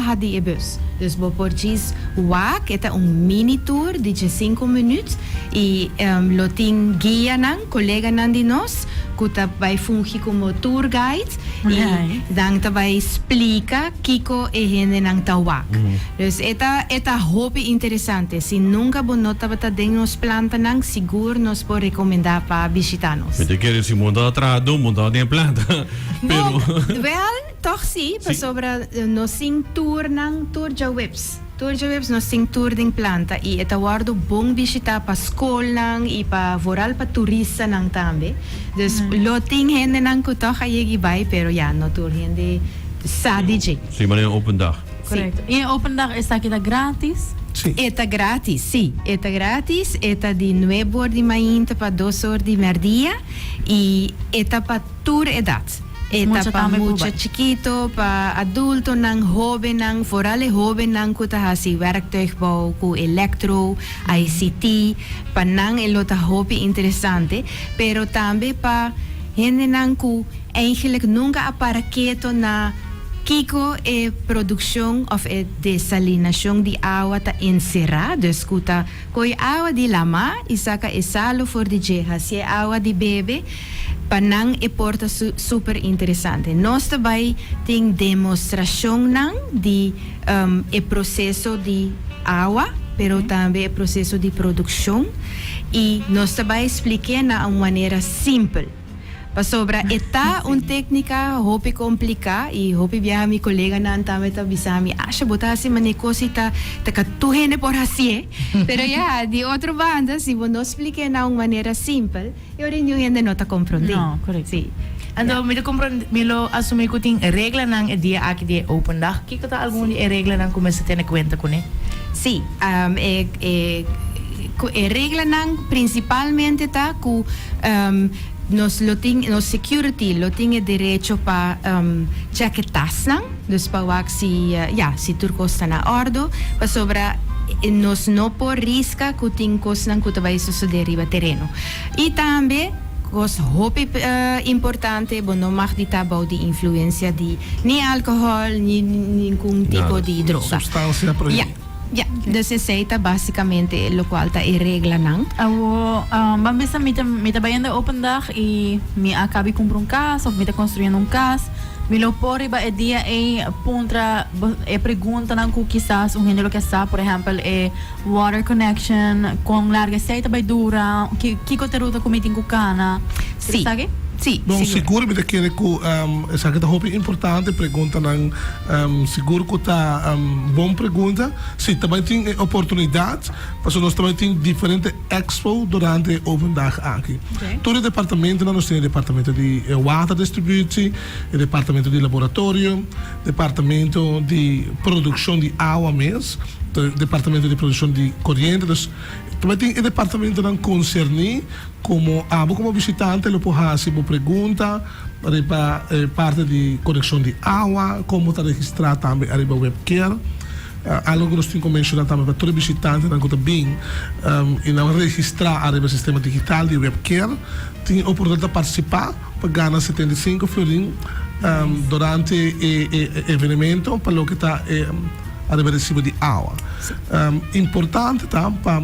baha di e bus. Dus bo por djis wak, e ta un mini tour di 15 minuut y lo tin guianan, coleganan di nos, cu ta bay fungi como tour guide y nan ta bay splica kico e hendenan ta wak. Dus e ta hopi interesante. Si nunca bo no tabata den nos plantanan, sigur nos por recomenda pa bishita nos. Mi ta kere si bo no trahado, bo no den planta. Pero No, wel, toch si, pasobra nos tin tournan, tour djaweps. Tour djaweps nos tin tour den planta y e ta wordo bon bishita pa scolnan y pa vooral pa turistanan tambe. Dus lo tin hendenan cu toch a yegi bay, pero ja, no tur hende sa di dje. Si, maar een open dag. Correcto. Y e open dag esaki ta gratis? Si. E ta gratis, si. E ta gratis. E ta di 9 or di mainta pa 2 or di merdia y e ta pa tur edad. E ta Mucha pa tambe por mucha bay. chikito, pa adultonan, hobennan, vooral e hobennan cu ta haci werktuigbouw cu elektro, ICT, pa nan e lo ta hopi interesante, pero tambe pa hendenan cu eigenlijk nunca a para keto na kico e produccion of e desalinacion di awa ta encera, dus cu ta coy awa di lama y saca e salo for di dje, haci e awa di bebe, pa nan e por ta super interesante. Nos ta bay tin demostracionnan di e proceso di awa, pero tambe e proceso di produccion y nos ta bay explica na un manera simpel. Pasobra e ta un tecnica hopi complica y hopi biaha mi coleganan tambe ta bisa mi, "Asha, bo ta haci mane cos y ta ca tur hende por hacié." Pero ja, di otro banda, si bo no explica na un manera simpel, e ora ningun hende no ta comprende. No, correcto. Si. Anto, mi ta comprende, mi lo asumi cu tin reglanan e dia aki di e open dag. Kico ta algun di e reglanan cu mester tene cuenta cune? Si, e reglanan principalmente ta cu nos lo tin, nos security lo tin e derecho pa check e tasnan, dus pa wak si, ja, si tur cos ta na ordo, pasobra nos no por risca cu tin cosnan cu ta bay sucede riba tereno. Y tambe, cos hopi importante, bo no mag di ta bou di influencia di ni alcohol, ni ningun tipo Nada. di droga. Substancia prohibi. Ja, dus esey ta basicamente locual ta e reglanan. Awo, ban bisa mi ta bayendo open dag y mi a caba di cumpra un cas of mi ta construyendo un cas. Mi lo por riba e dia ey puntra e preguntanan cu kisas un hende lo ke sa, por ehempel e water connection, con largo esey ta bay dura, kico ta e ruta cu mi tin cu cana. Si. Esaki? Si, Bon, sigur. Sigur mi ta kere cu esaki ta hopi importante, preguntanan sigur cu ta bon pregunta. Si, ta bay tin e oportunidad, pasobra nos ta bay tin diferente expo durante e open dag aki. Tur e departamentonan, nos tin e departamento di waterdistributie, e departamento di laboratorio, departamento di produccion di awa mes, departamento di produccion di coriente, dus ta bay tin e departamentonan concerni. Como abo como bishitante lo por haci bo pregunta riba e parti di coneccion di awa, como ta registra tambe ariba webcare. Algo cu nos tin cu menciona tambe pa tur e bishitantenan cu ta bin y nan registra ariba e sistema digital di webcare, tin e oportunidad ta participa pa gana 75 florin durante e evenemento pa loke ta e ariba recibo di awa. Importante ta pa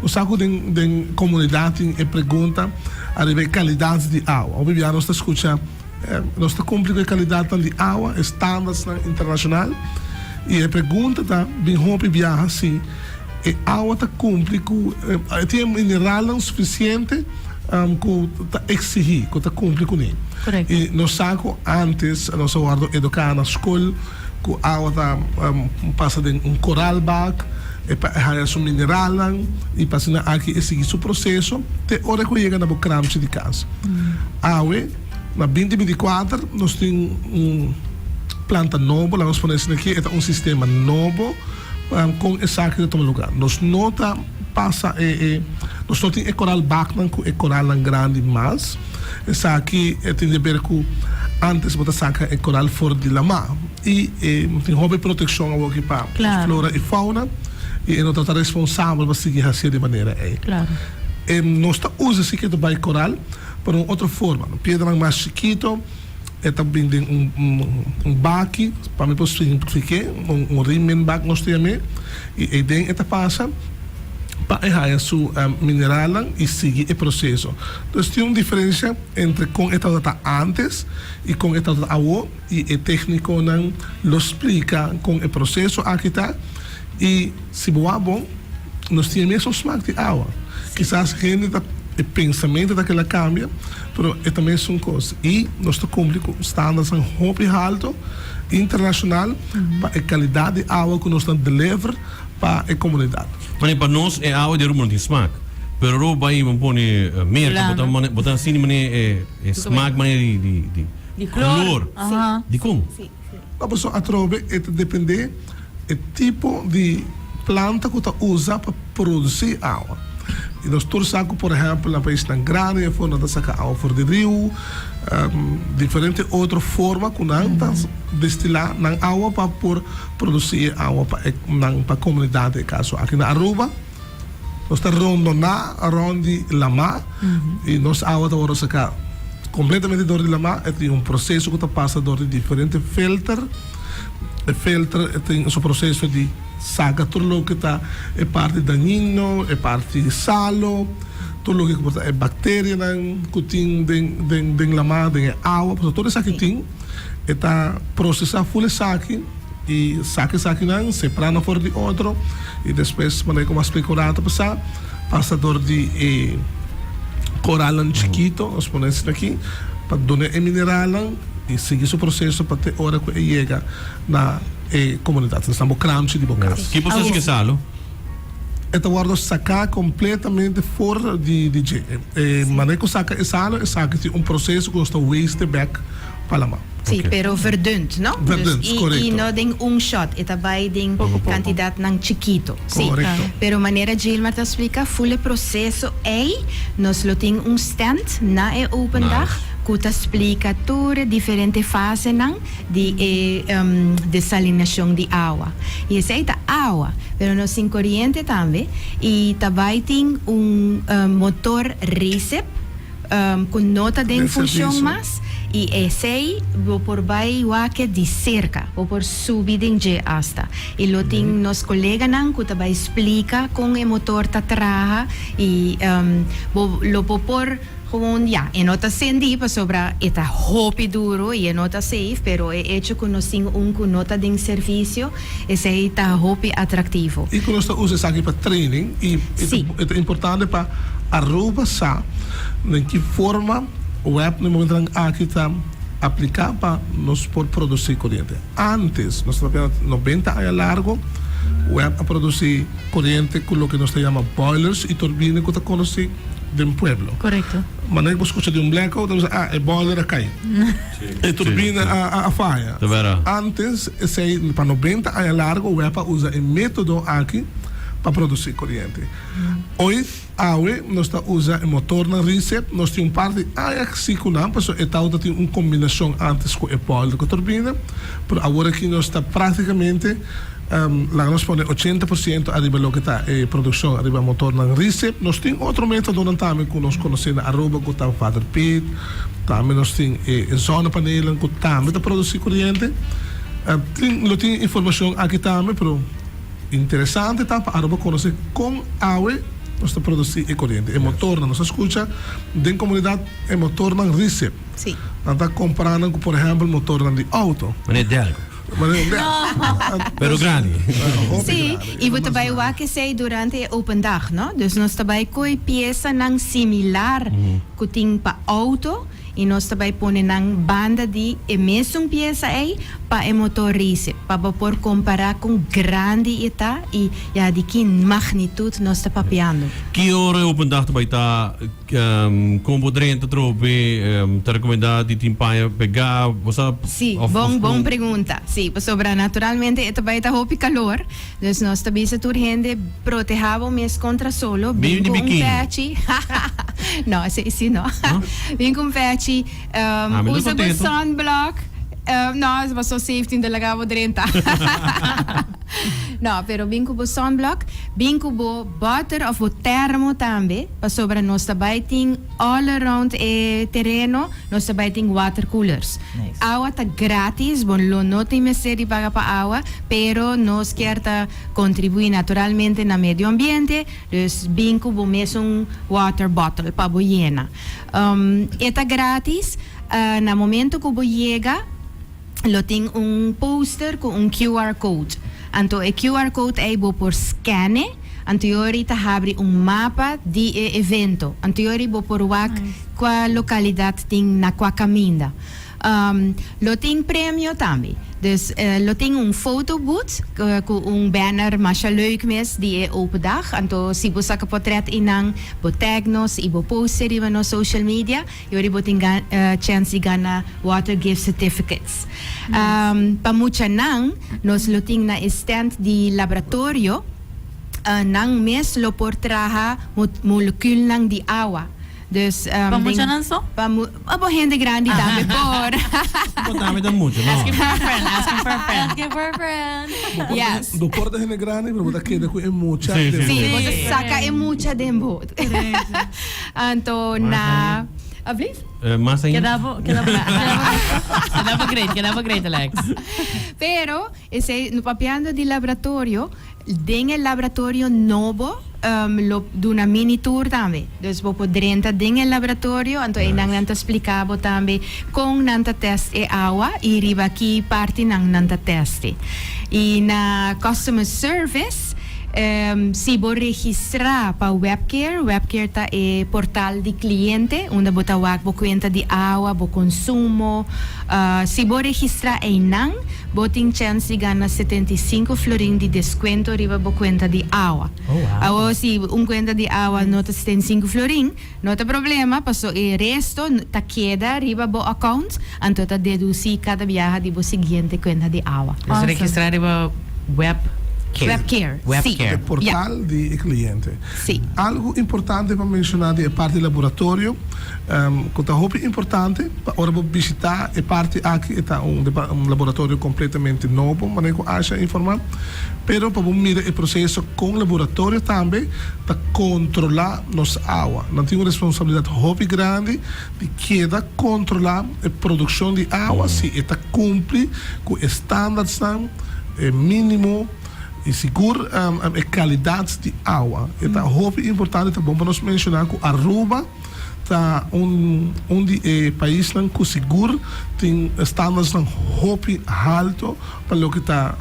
Nos sa ku den komunidat tin e pregunta ariba e kalidat di awa. Hopi bia nos ta skucha nos ta kumpli ku e kalidatnan di awa, e standardsnan internashonal. I e pregunta ta bin hopi biaha si e awa ta kumpli ku e tin e mineralnan sufisiente ku ta eksihí, ku ta kumpli kuné. I nos sa ku ántes nos a wòrdu eduká na skol ku awa ta pasa den un koralbak. E pa e haya su mineralnan y pa asina aki e sigui su proceso te ora cu e yega na bo kramchi di cas. Awe, na 2024, nos tin un planta nobo, laga nos pone asina aki, e ta un sistema nobo con esaki ta tuma lugar. Nos no ta pasa e, e, nos no tin e koral baknan cu e koralnan grandi mas. Esaki e tin di ber cu antes bo ta saca e koral for di lama. Y e tin hopi proteccion awoki pa flora y fauna y e no ta ta responsabel pa sigui hacié di manera ey. E nos ta usa si ke ta bay coral pero un otro forma. Piedranan mas chikito. E ta bin den un un baki, pa mi por simplifiké, un un rimenbak nos ta yam'é, i eiden e ta pasa pa e haña su mineralnan i sigui e proseso. Dus tin un diferensia entre kon e tabata ántes i kon e tabata awó i e téknikonan lo splika kon e proseso aki ta i si bo wak bon nos tin e mesun smak di awa. Kisas hende ta e pensamentu ta keda kambia pero e ta mesun kos i nos ta kumpli ku standardsnan hopi haltu internashonal pa e kalidat di awa ku nos ta deliver pa e komunidat. Mane pa nos e awa di Aruba no tin smak pero Aruba bai bo pone merka bo ta mane bo ta sinti mane e smak mane di di di Di klor. klor dikon? No pasobra atrobe e ta depende e tipo di planta ku ta usa pa produsí awa. I nos tur sa ku por ehèmpel na paisnan grandi afó nan ta saka awa for di riu, diferente otro forma ku nan ta destilá nan awa pa por produsí e awa pa e nan pa komunidat den e kaso aki na Aruba nos ta rondoná rònt di lamá i nos awa ta wòrdu saká kompletamente dor di lamá e tin un proseso ku ta pasa dor di diferente filter. E filter e tin su proceso di saca tur loke ta e parti dañino, e parti salo, tur loke ku por ta e bacterianan ku tin den den den lama, den e awa, pasobra tur esaki tin e ta procesa ful esaki i saca esakinan, separa nan for di otro i despues manera ku mi a splica un rato pasa, pasa dor di e coralnan chikito, nos pone esaki aki, pa duna e mineralnan. I sigui su proseso pa te ora ku e yega na e komunidat. Esnan bo kramchi di bo kas. Ki proseso ke salo? E ta wòrdu saká kompletamente for di di dje. E manera ku saka e salo, esaki tin un proseso ku nos ta waste bèk pa laman. Sí, pero verdund, no? Verdund, korekto. I no den un shot, e ta bai den kantidatnan chikito. Sí. Korekto. Pero manera Gilmar ta splika, ful e proseso ei, nos lo tin un stand na e open dag. Ku ta splika tur e diferente fasenan di e desalinashon di awa. I esei ta awa, pero nos tin koriente tambe i ta bai tin un motor recip ku no ta den funshon mas i esei bo por bai wak di serka, bo por subi den dje asta. I lo tin nos koleganan ku ta bai splika kon e motor ta traha i bo lo bo por. Gewoon ya, e no ta sendí pasobra e ta hopi duro i e no ta safe, pero e echo ku nos tin un ku no ta den servisio, esei ta hopi atraktivo. I ku nos ta usa esaki pa training i e ta importante pa Aruba sa den ki forma web na e momentonan aki ta apliká pa nos por produsí koriente. Antes, nos ta papia 90 aña largo, web a produsí koriente ku loke nos ta yama boilers i turbina ku ta konosí. den pueblo. Correcto. Manera ku bo skucha di un blackout, nan bisa, ah, e boiler a kai. E turbina a a faya. Ta bera. Antes, esei pa 90 aña largo web a usa e metodo aki pa produsí koriente. Hoy, awe, nos ta usa e motornan recip. Nos tin un par di aña si ku nan, pasobra e tabata tin un kombinashon antes ku e boiler ku turbina, pero awor aki nos ta praktikamente. Laga nos pone 80% ariba loke ta e produccion ariba motornan recip. Nos tin otro metodonan tambe cu nos conoce na Aruba cu ta waterpit. Tambe nos tin e zonnepanelen cu tambe ta produci coriente. Tin lo tin informacion aki tambe pero interesante ta pa Aruba conoce con awe nos ta produci e coriente. E motornan nos a scucha den comunidad e motornan recip. Nan ta compara nan cu por ehempel motornan di auto. Meneer Delco. Pero grandi. Sí, i bo ta bai wak esei durante e open dag, no? Dus nos ta bai koe piesanan similar ku tin pa outo i nos ta bai pone nan banda di e mesun piesa ei pa e motor risi, pa bo por kompará kon grandi e ta i ya di ki magnitut nos ta papiando. Ki ora e open dag ta bai ta? Kon bo drenta trobe ta rekomendá di tin paña pegá? Bo sa Sí, bon bon pregunta. Sí, pasobra naturalmente e ta bai ta hopi kalor, dus nos ta bisa tur hende protehá bo mes kontra solo, bin ku un pèchi. No, esei sí no. Bin ku un pèchi, usa bo sunblock. No, paso safety no ta laga bo drenta. No, pero bin ku bo sunblock, bin ku bo bòter òf bo tèrmo tambe, pasobra nos ta bai tin all around e tereno, nos ta bai tin water coolers. Nice. Awa ta gratis, bo lo no tin mester di paga pa awa, pero nos kier ta kontribuí naturalmente na medio ambiente, dus bin ku bo mesun water bottle pa bo yena. E ta gratis, na momento ku bo yega, lo tin un poster ku un QR code. Anto e QR code ei bo por scan'e, anto yori ta habri un mapa di e evento. Anto yori bo por wak kua lokalidat tin na kua kaminda. Lo tin premio tambe. Dus lo tin un photo booth ku un banner masha leuk mes di e open dag. Anto si bo saka potret einan bo tag nos i bo post e riba nos social media. Yori bo tin chèns di gana water gift certificates. Pa muchanan nos lo tin na e stand di laboratorio, nan mes lo por traha molecuulnan di awa. Dus, Pa muchanan so? Pa bo hende grandi tambe por. Bo tambe ta mucha, no? Asking for a friend, asking for a friend. Asking for a friend. Yes. Bo por ta hende grandi pero bo ta keda ku e mucha Sí, den sí. Sí, bo ta saka e mucha den bo. Anto na Alblief? Mas ainda. Keda bo, keda bo, keda bo. Keda bo great, keda bo great Alex. Pero esei no papiando di laboratorio, den e laboratorio nobo lo duna mini tour tambe. Dus bo por drenta den e laboratorio anto einan nan ta splica bo tambe con nan ta test e awa y riba ki partinan nan ta test e. Y na customer service Si bo registrá pa Webcare, Webcare ta e portal di kliente unda bo ta wak bo kuenta di awa, bo konsumo. Si bo registrá einan, bo tin chèns di gana 75 florin di deskuento riba bo kuenta di awa. Awor si un kuenta di awa no ta 75 florin, no ta problema paso e resto ta keda riba bo account, anto ta dedusí kada biaha di bo siguiente kuenta di awa. Nos registrá riba Web. Webcare, sí. E portal di e cliente. Sí. Algo importante pa menciona di e parti laboratorio, cu ta hopi importante pa ora bo bishita e parti aki, e ta un laboratorio completamente nobo, manera cu Asha a informa, pero pa bo mira e proceso con laboratorio tambe ta controla nos awa. Nan tin un responsabilidad hopi grandi di keda controla e produccion di awa si e ta cumpli cu e standardsnan e minimo y sigur e calidad di awa. E ta hopi importante, ta bon pa nos menciona cu Aruba ta un un di e paisnan cu sigur tin standardsnan hopi halto pa loke ta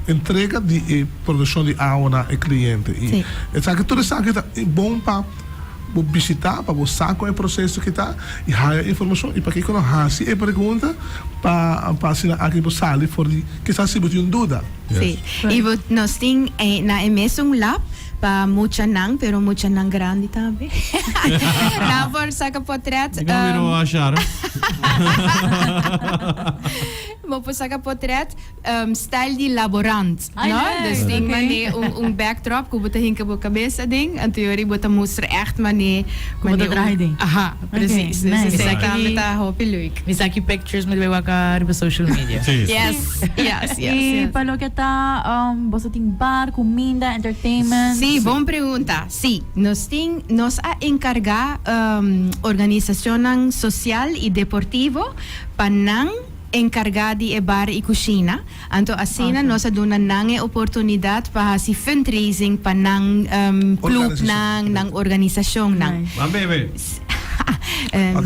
entrega di e produccion di awa na e cliente. Y esaki tur esaki ta bon pa bo bishita pa bo sa kon e proseso ki ta i haya informashon i pakiko no hasi e pregunta pa pa asina aki bo sali for di kisas si bo tin un duda. Sí, i bo nos tin na e mesun lab pa muchanan pero muchanan grandi tambe nan por saka potret. Mi no miro ashar. Bo por saka potret style di laborant, no? Dus tin mane un backdrop ku bo ta hinka bo kabes aden, anto yori bo ta mustra ègt mane Ku bo ta traha aden. Aha, precies. Dus esei tambe ta hopi leuk. Mi sa ki pictures mi ta bai wak riba social media. Sí. Yes, yes, yes. I pa loke ta boso tin bar, kuminda, entertainment? Sí, bon pregunta. Sí, nos tin, nos a enkargá organisashonnan sosial i deportivo pa nan enkargá di e bar i kushina, anto asina nos a duna nan e oportunidat pa hasi fundraising pa nan klupnan, nan organisashonnan. Ban bebe. No,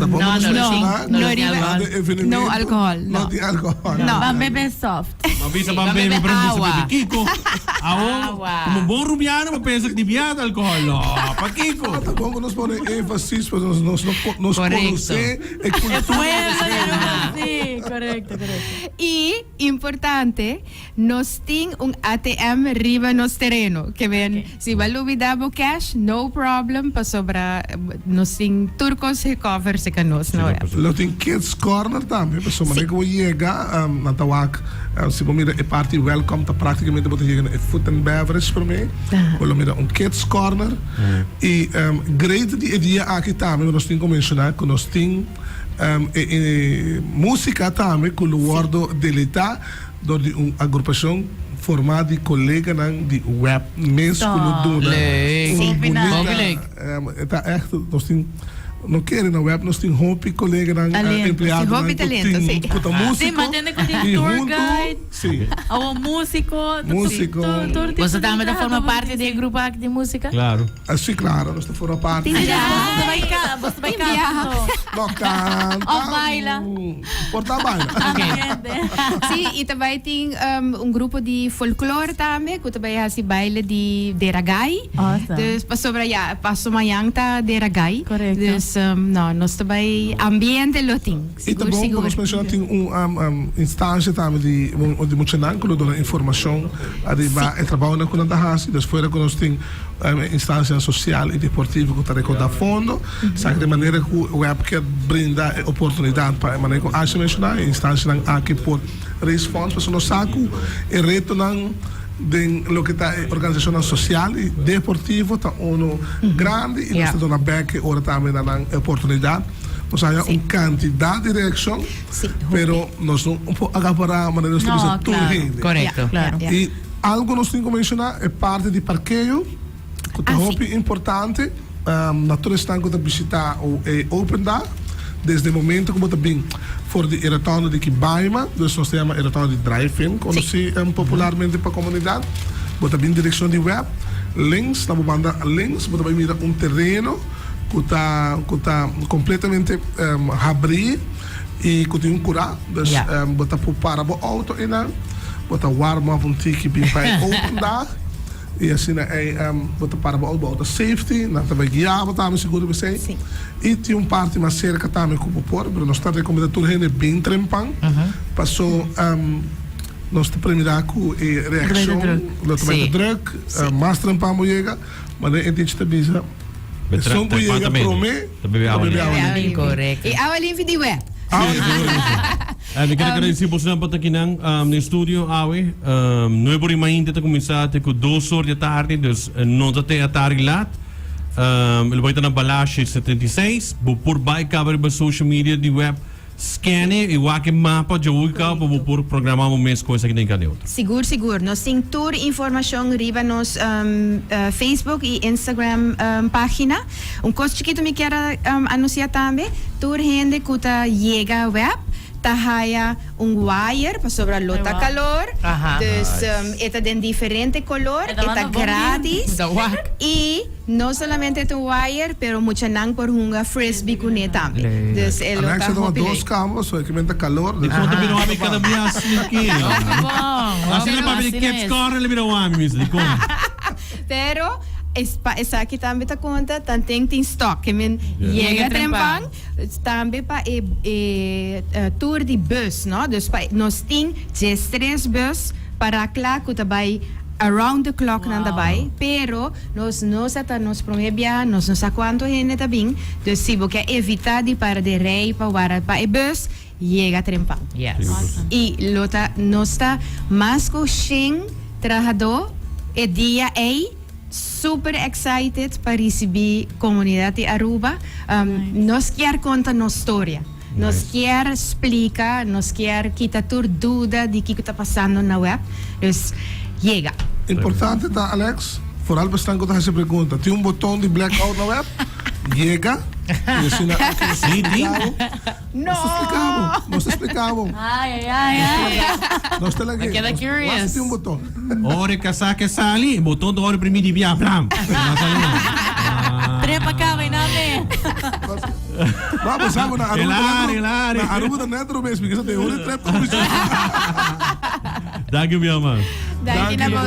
no, riba, no alkohòl, no. No. Ban bebe soft. Ban bisa ban bebe, pero bisa bebe kiko. Awo, komo bon rubiano bo pensa ku di biaha ta alkohòl. No, pakiko? Ta bon ku nos pone énfasis pasobra nos nos konosé E cultura Sí, correcto, correcto. Y, importante, nos tin un ATM riba nos tereno. Ke men, si bo a lubida bo cash, no problem, pasobra nos tin tur cos gecover cerca nos, no? Lo tin Kids Corner tambe, pasobra manera cu bo yega, nan ta wak, si bo mira e parti welcome ta practicamente bo ta yega na e food and beverage prome, bo lo mira un Kids Corner. E great di e dia aki tambe nos tin ku menshoná ku nos tin e músika tambe ku lo wòrdu deleitá dor di un agrupashon. formá di koleganan di web mes ku lo duna un bunita, e ta ègt nos tin no kere na web nos tin hopi koleganan empleadonan ku tin ku ta músiko i huntu si músiko. Boso tambe ta forma parti di e grupo aki di músika? Claro. Si claro nos ta forma parti. Boso ta bai canta? Boso ta bai canta? No canta. Of baila? Por ta baila. Si, y ta bai tin un grupo di folklore tambe cu ta bai haci baile di Deragai. Awesome. Dus pasobra ya, paso mañan ta Deragai. Correcto. Dus no, nos ta bai ambiente lo tin. Y ta Sigur, bon pa sigur. nos menciona tin un instancia tambe di di muchanan cu lo duna informacion ariba e trabounan cu nan ta haci. Dus fuera cu nos tin E instancianan social y deportivo cu ta recorda fondo. Esaki di manera cu web kier brinda e oportunidad pa e manera cu Asha menciona e instancianan aki por raise funds pasobra nos sa cu e retonan den loke ta e organisacionnan social y deportivo ta uno grandi y nos ta duna bek e ora tambe na nan e oportunidad. Nos a haya un cantidad di reaccion pero nos no por acapara manera nos ta bisa tur hende. Correcto. Y Algo nos tin ku menshoná, e parti di parkeo, ku ta hopi importante na tur esnan ku ta bishitá e Open Dag. Desde e momento ku bo ta bin for di e rotonde di Kibaima, dus nos ta yama e rotonde di Drive-In, konosí popularmente pa komunidat, bo ta bin direkshon di web, links, na bo banda links bo ta bai mira un tereno ku ta ku ta kompletamente habrí. I ku tin un kurá, dus bo ta por para bo outo einan, bo ta warm up un tiki bin pa e open dag, i asina ei bo ta para bo outo, bo outo safety, nan ta bai guia bo tambe sigur di esei. I tin un parti mas serka tambe ku bo por, pero nos ta rekomendá tur hende bin trempan, paso nos ta premira ku e reakshon lo ta bai ta druk, mas trempan bo yega, manera e dichi ta bisa. Esun ku yega promé ta bebe awa limpi. Korekto. E awa limpi di web. Mi ker agradesí bosonan pa ta akinan den studio awe. Nuebe ora i mainta ta kuminsá te ku dos or di atardi, dus no ta te atardi lat. Lo bai ta na Balashi 76. Bo por bai kaba riba social media di web. Scan'e i wak e mapa djawoe kau pa bo por programá bo mes kon esaki den ka den otro. Sigur sigur. Nos tin tur informashon riba nos Facebook i Instagram página. Un kos chikitu mi kier a anunsiá tambe, tur hende ku ta yega web ta haya un wire pasobra lo ta kalor, dus e ta den diferente kolor, e ta gratis i. No solamente ta un wire, pero muchanan por hunga frisbee kuné tambe. Dus e lo Alex ta a tuma hopi dos leuk. kama, so e ke menta kalor. Di kon ta bira wami kada bia asina ki? Asina papia di Kids Corner le bira wami mis, di kon? Pero es pa esaki tambe ta konta, tanten tin stock. Ke men yega trempan, tambe pa e e tour di bus, no? Dus pa nos tin diestres bus para kla ku ta bai around the clock nan ta bai, pero Nos no sa ta nos prome biaha, nos no sa cuanto hende ta bin, dus si bo ke evita di para den rij pa wara pa e bus, yega trempan. Yes. Y lo ta, nos ta mas cu shen trahador e dia ey, super excited pa ricibi comunidad di Aruba. Nos kier conta nos storia. Nos kier splica, nos kier kita tur duda di kico ta pasando na web. Dus, yega. Importante ta Alex, vooral bestan cu ta haci pregunta, tin un boton di blackout na web? Yega y asina aki nos ta splica bo. Nos ta splica bo, nos ta splica bo. Ay, ay, ay, ay. Nos ta lag'e. Mi keda curious. Wak si tin un boton. Ora e casá ke sali, e boton ta ora primi di bia, blam! Trepa caba y name. No, bo sa ku na Aruba El ta ari, el ari. Na Aruba ta net robes, mi kisa te hori trep ta Danki mi ama. Danki na bo.